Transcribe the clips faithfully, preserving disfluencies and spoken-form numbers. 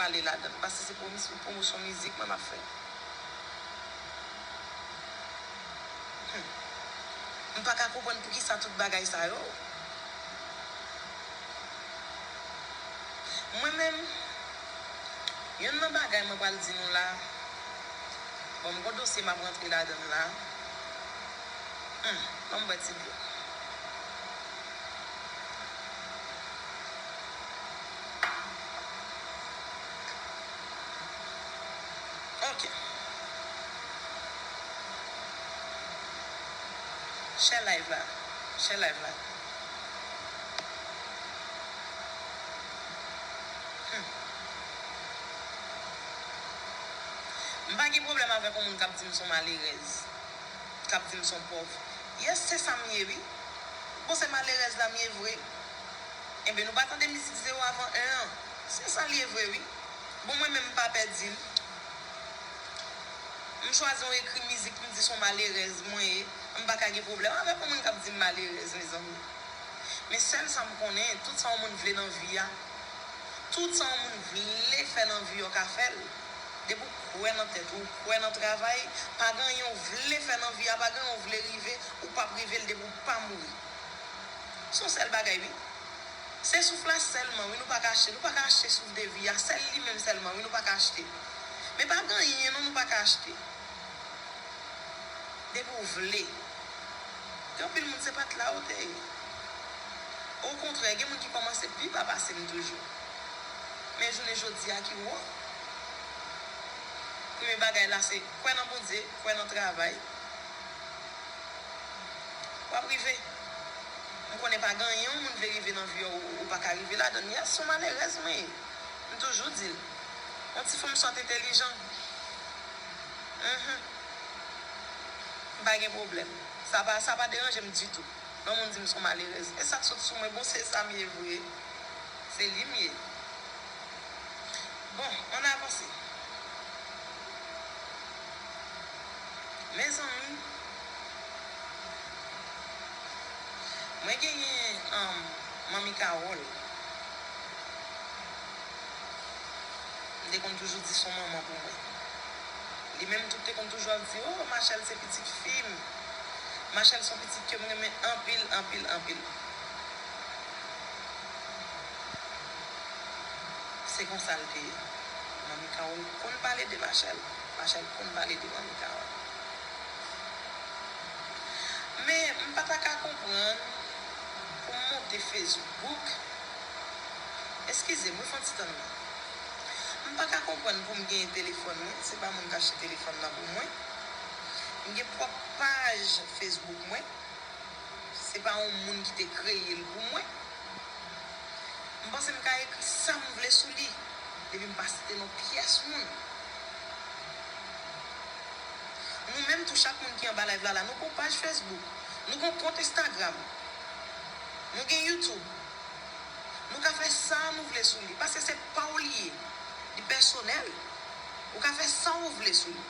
ale ladan l, paske se pwomis-, pwomosyon mizik mwen m ap fè. Hmm. M pa ka konprann poukisa tout bagay sa yo. Mwen menm, youn nan bagay mwen pral di nou la, bon, m gon dosye m ap rantre ladan l la. Hmm, ban m bwè ti dlo. Ok. Share live la. Share live la. Hmm. M pa gen pwoblèm avèk yon moun k ap di m se yon malerèz, k ap di m se yon pòv. Yes, se sa m ye, wi. Bon, se malerèz la m ye vre. Enben, nou pa tande mizik Zewo avan en an. Se sa l ye vre, wi. Bon, mwen menm, m pa pè di l. M chwazi yon ekri mizik, m di se yon malerèz mwen ye. M pa ka gen pwoblèm avèk yon moun k ap di m malerèz, mezanmi. Men sèl sa m konnen, tout sa yon moun vle nan vi a, tout sa yon moun vle fè nan vi a, w ka fè l. Depi w kwè nan tèt ou, w kwè nan travay, pa gen anyen w vle fè nan vi a, pa gen anyen w vle rive, ou p ap rive l depi w pa mouri. Se yon sèl bagay, wi. Se souf la sèlman, wi, nou pa ka achte. Nou pa ka achte souf de vi a. Sèl li menm sèlman, wi, nou pa ka achte. Men pa gen anyen, non, nou pa ka achte. Depi w vle. Gen anpil moun, se pa t la yo te ye. Okontrè, gen moun ki kòmanse pi ba pase m toujou. Men jounen jodi a ki wo. Premye bagay la, se kwè nan Bondye, kwè nan travay. W ap rive. M konnen pa gen anyen yon moun vle rive nan vi a, ou, ou pa ka rive ladan l. Yes, se yon malerèz mwen ye. M toujou di l. Yon ti fanm swat entèlijan. Mhm. M pa gen pwoblèm. Sa pa, sa pa deranje m ditou. Lè yon moun di m se yon malerèz. E sa k sot sou mwen, bon, se sa m ye vre. Se li m ye. Bon, ann avanse. Mezanmi, mwen genyen, um, Manmi Carole. M te konn toujou di se yon manman pou mwen. Li menm tou te konn toujou ap di, "Oh, Machèl se pitit fi m. Machèl se yon pitit ke m renmen anpil, anpil, anpil." Se konsa l te ye. Manmi Carole konn pale de Machèl. Machèl konn pale de Manmi Carole. Men, m pa ta ka konprann pou m monte Facebook. Eskize m, wi, fè yon ti tann non. M pa ka konprann pou m genyen telefòn mwen, se pa moun k achte telefòn nan pou mwen. M gen pwòp paj Facebook mwen, se pa yon moun ki te kreye l pou mwen. M panse m ka ekri sa m vle sou li, depi m pa site non pyès moun. Nou menm tou, chak moun ki anba live la, la, nou gon paj Facebook, nou gon kont Instagram, nou gen YouTube. Nou ka fè sa nou vle sou li, paske se pa w li ye, li pèsonèl. Ou ka fè sa w vle sou li.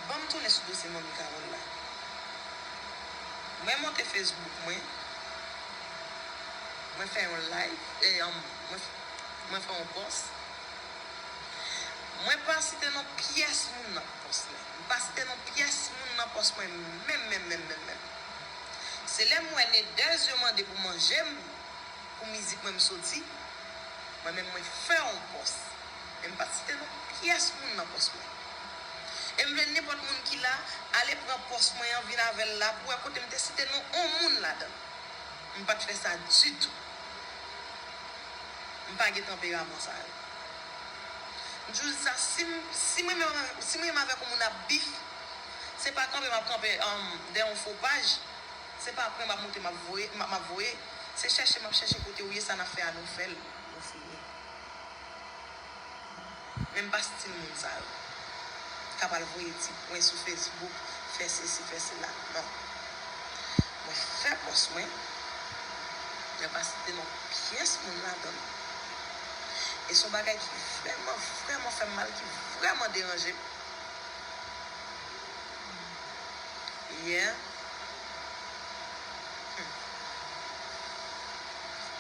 Ban m tounen sou dosye Manmi Carole la. Mwen monte Facebook mwen, mwen fè yon live, e, um, mwen, mwen fè yon pòs. Mwen pa site non pyès moun nan pòs mwen. M pa site non pyès moun nan pòs mwen menm, menm, menm, menm, menm. Se lè m wè Nedèz yo mande pou manje m, pou mizik mwen m soti, mwen menm mwen fè yon pòs. Men m pa t site non pyès moun nan pòs mwen. E m vle nenpòt moun ki la, ale pran pòs mwen an, vin avè l la, pou w wè kote m te site non on moun ladan l. M pa t fè sa ditou. M pa gen tanperaman sa yo. M toujou di sa, si m, si m renmen, si m renmen avèk yon moun ap bif, se pa kanpe m ap kanpe, um, dèyè yon fo paj, se pa pran m ap moute m ap voye, m ap, m ap voye, se chèche m ap chèche kote w ye, sa n ap fè a, nou fè l, nou fini. Men m pa stil moun sa yo. K ap al voye ti pwen sou Facebook, fè sesi, fè sela. Non. Mwen fè pòs mwen. Mwen pa site non pyès moun ladan l. E se yon bagay ki vrèman, vrèman fè m mal, ki vrèman deranje m. Yè, hmm,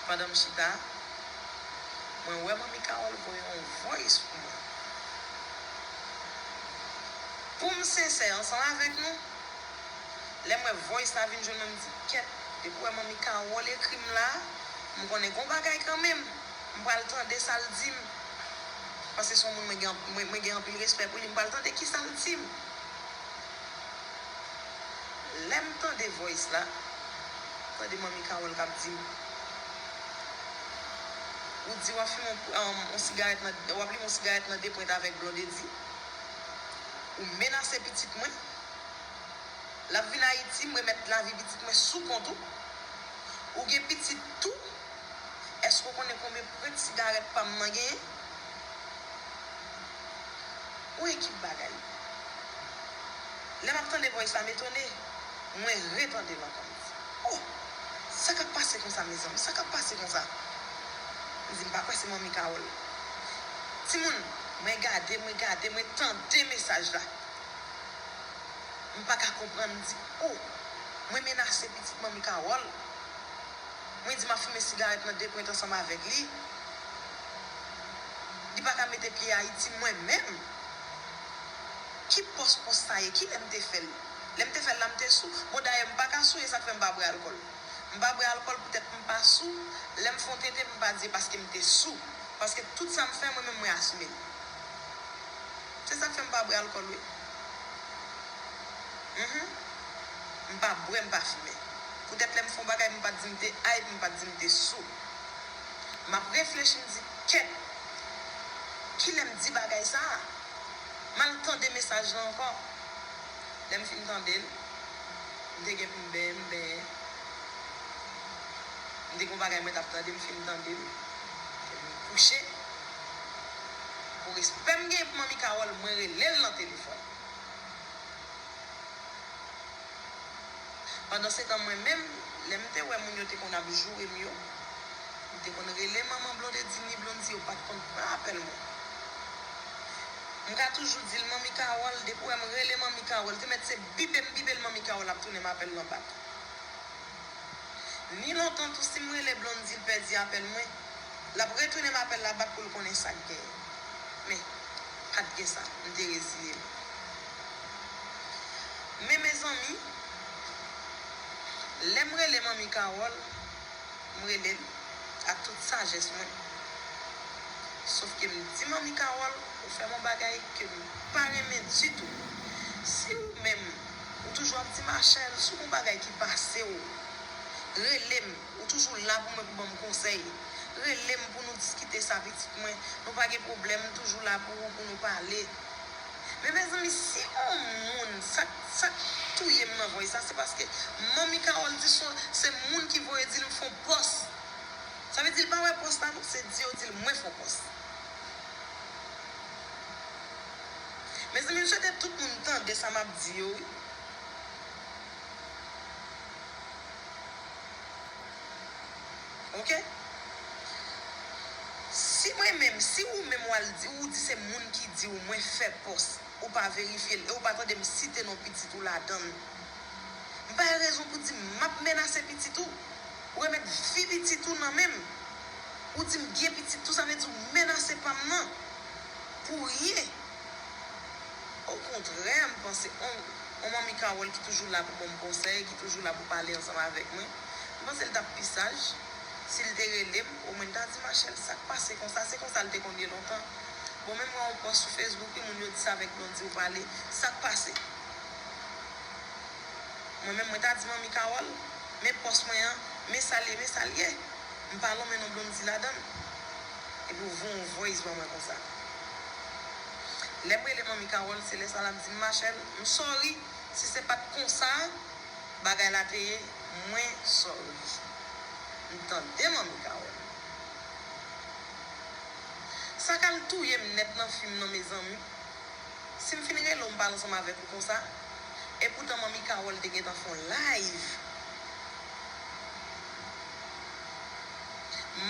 pandan m chita, Mwen wè Manmi Carole voye yon voice pou mwen. Pou m sensè ansanm avèk nou, lè m wè voice la vin jwenn mwen, m di, kèt, depi w wè Manmi Carole ekri m la, m konnen gon bagay kanmenm. M pral tande sa l di m. Paske se yon moun mwen gen, mwen, mwen gen anpil respè pou li, m pral tande kisa l di m. Lè m tande voice la, tande Manmi Carole k ap di m, ou di w ap fimen yon, yon sigarèt nan, w ap limen yon sigarèt nan Depwent avèk Blondedy. Ou menase pitit mwen. L ap vin Ayiti, m remèt lavi pitit mwen sou kont ou. Ou gen pitit tou. Èske w konnen konbyen pwent sigarèt pa m nan genyen? Yon ekip bagay. Lè m ap tande voice la, m etone. Mwen retande l ankò. M di, oh! Sa k ap pase konsa, mezanmi? Sa k ap pase konsa? M di, m pa kwè se Manmi Carole. Timoun, mwen gade, mwen gade, mwen tande mesaj la. M pa ka konprann, m di, oh! Mwen menase pitit Manmi Carole. Mwen di m ap fimen sigarèt nan Depwent ansanm avèk li. Li pa ka mete pye Ayiti, mwen menm. Ki pòs pòs sa ye? Ki lè m te fè l? Lè m te fè l la, m te sou. Bon, dayè, m pa ka sonje sa k fè m pa bwè alkòl. M pa bwè alkòl poutèt m pa sou. Lè m fè yon tenten, m pa di se paske m te sou. Paske tout sa m fè, mwen menm, mwen asime l. Se sa k fè m pa bwè alkòl, wi. Mhm. M pa bwè, m pa fimen. Poutèt lè m fè yon bagay, m pa t di m te high, m pa t di m te sou. M ap reflechi, m di, kèt, kilè m di bagay sa a? M al tande mesaj la ankò. Lè m fin tande l, m te gen pou m benyen, m benyen. M te gen yon bagay mwen t ap tande, m fin tande l. Epi m kouche. Pou respè m genyen pou Manmi Carole, mwen rele l nan telefòn. Pandansetan, mwen menm, lè m te wè moun yo te konn ap joure m yo, m te konn rele manman Blondedy ni Blondy, yo pa t konn pran apèl mwen. M ka toujou di l, Manmi Carole, depi w wè m rele Manmi Carole, te mèt se bipe m bipe l, Manmi Carole ap tounen m apèl lan bak. Ni lontan tou, si m rele Blondy, l pèdi apèl mwen, l ap retounen m apèl la bak pou l konnen sa k genyen. Men, pa t gen sa, m te reziye m. Men, mezanmi, lè m rele Manmi Carole, m rele l ak tout sajès mwen. Sòf ke m di Manmi Carole, ou fè m yon bagay ke m pa renmen ditou. Si ou menm, ou toujou ap di Machèl, si w gen yon bagay ki pase w, rele m. Ou toujou la pou mwen, pou ban m konsèy. Rele m pou nou diskite sa, pitit mwen. Nou pa gen pwoblèm, m toujou la pou ou, pou nou pale. Men, mezanmi, si yon moun, sa, sa k touye m nan voice sa, se paske Manmi Carole di se, se moun ki voye di l m fè yon pòs. Sa vle di l pa wè pòs la, non, se di yo di l mwen fè yon pòs. Mezanmi, m swete tout moun tande sa m ap di yo, wi. Oke? Si mwen menm, si ou menm w al di, ou di se moun ki di w mwen fè pòs, ou pa verifye l, e ou pa tande m site non pitit ou ladan l. M pa gen rezon pou di m ap menase pitit ou. Ou remèt vi pitit ou nan men m. Ou di m gen pitit tou, sa vle di ou menase pa m nan. Pou ryen. Okontrè, m panse, on, on Manmi Carole ki toujou la pou ban m konsèy, ki toujou la pou pale ansanm avèk mwen, m panse l t ap pi saj si l te rele m, omwen l ta di, Machèl, sa k pase konsa? Se konsa l te konn ye lontan. Bon, menm mwen wè yon pòs sou Facebook, wi, moun yo di sa avèk Blondy ou pale. Sa k pase? Mwen menm, mwen ta di Manmi Carole, men pòs mwen an, men sa l ye, men sa l ye. M pa lonmen non Blondy ladan l. Epi w voye yon voice ban mwen konsa. Lè m rele Manmi Carole, se lè sa l ap di m, Machèl, m sorry, si se pa t konsa bagay la te ye, mwen sorry. M tande Manmi Carole. Sa k al touye m nèt nan fim nan, mezanmi. Si m fin rele w, m pale ansanm avèk ou konsa. Epoutan, Manmi Carole te gentan fè yon live.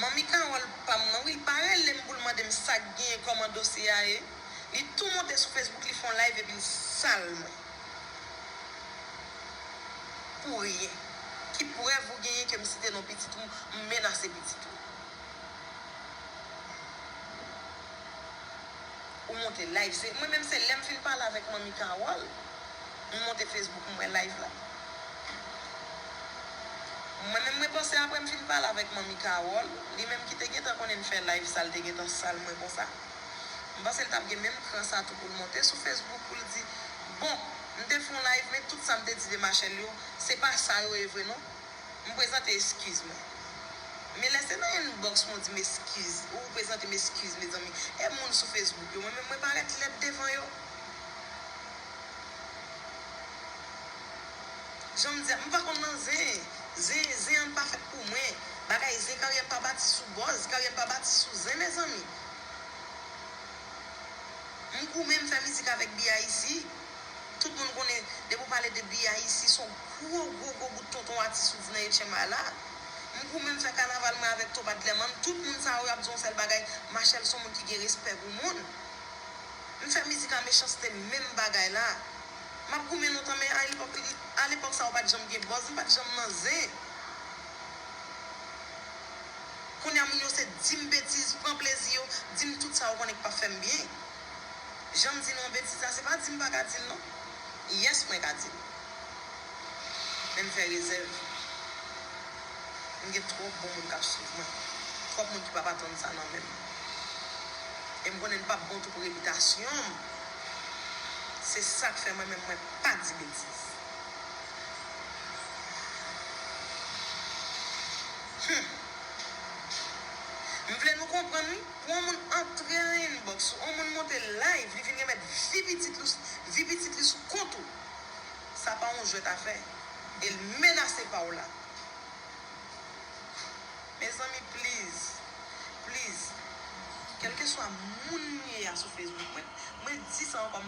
Manmi Carole pa m nan, wi, l pa rele m pou l mande m sa k genyen, kòman dosye a ye. Li tou monte sou Facebook, li fè yon live epi l sal mwen. Pou ryen. Ki prèv ou genyen ke m site non pitit ou, m menase pitit ou? monte live. Se, mwen menm, se lè m fin pale avèk Manmi Carole, m monte Facebook, m wè live la. Mwen menm, mwen panse apre m fin pale avèk Manmi Carole, li menm ki te gentan konnen n fè live sa, l te gentan sal mwen konsa. M panse l t ap gen menm kran sa tou pou l monte sou Facebook pou l di, bon, m te fè yon live, men tout sa m te di de Machel yo, se pa sa yo ye vre non. M prezante eskiz mwen. Men lè se nan inbox mwen di m eskiz, ou prezante m eskiz, mezanmi. E moun sou Facebook yo, mwen menm mwen parèt lèd devan yo. Jan m di a, m pa konn nan zen. Zen, zen an pa fèt pou mwen. Bagay zen, karyè m pa bati sou buzz, karyè m pa bati sou zen, mezanmi. M goumen, m fè mizik avèk B I C. Tout moun konnen, depi w pale de B I C, se yon gwo, gwo, gwo bout tonton atis ou di nan etyèm a la. M goumen, m fè kanaval mwen avèk Topa Dlèmann. Tout moun sa yo, y ap di yon sèl bagay, Machel se yon moun ki gen respè pou moun. M fè mizik a Mechanste, menm bagay la. M ap goumen lontan, men alepòk, alepòk sa yo pa t janm gen buzz, m pa t janm nan zen. Kounye a moun yo se di m betiz, pran plezi yo, di m tout sa yo konnen k p ap fè m byen. Jan m di nou yon betiz la, se pa di m pa ka di l non. Yes, mwen ka di l. Men m fè rezèv. M gen twòp bon moun k ap swiv mwen. Twòp moun ki p ap atann sa nan men m. E m konnen l p ap bon tou pou repitasyon m. Se sa k fè mwen menm mwen pa di betiz. Hmm. M vle nou konprann wi, pou yon moun antre an inbox ou, yon moun monte live, li vin remèt vi pitit li, vi pitit li sou kont ou. Sa pa yon jwèt afè. E l menase pa w la. Mezanmi, please, please, kèlkeswa moun m ye a sou Facebook, mwen, mwen di sa ankò, m